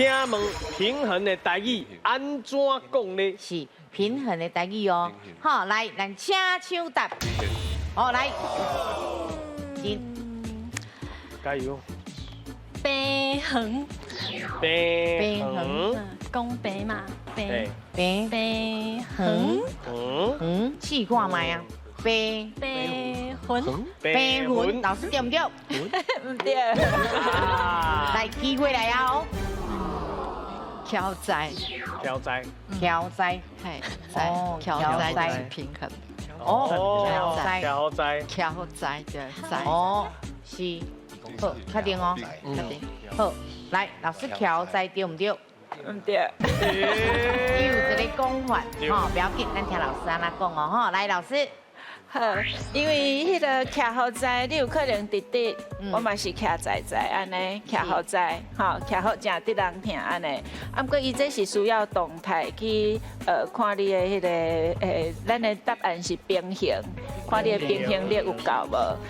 請問平衡的台語按怎講呢？是平衡的台語哦。好，來，咱請搶答。好，來，進。加油！平衡。平衡。講平嘛，平平平衡。嗯，試看覓啊？平平衡。平衡，老師對毋對？毋對。來，機會來啊！哦。調載。調載。調載。嘿，哦，調載是平衡。哦，調載。調載。調載對，載。哦，是。好，確定哦。確定。好，來，老師調載對毋對？毋對。伊有一个講法，吼，不要緊，咱聽老師按怎講哦，吼，來，老師。好，因為彼个徛予在，你有可能直直，我嘛是徛在在按呢，徛予在，吼，徛予誠得人疼按呢。啊，毋過伊這是需要動態去，看你的彼个，咱的答案是平衡，看你的平衡力有夠無。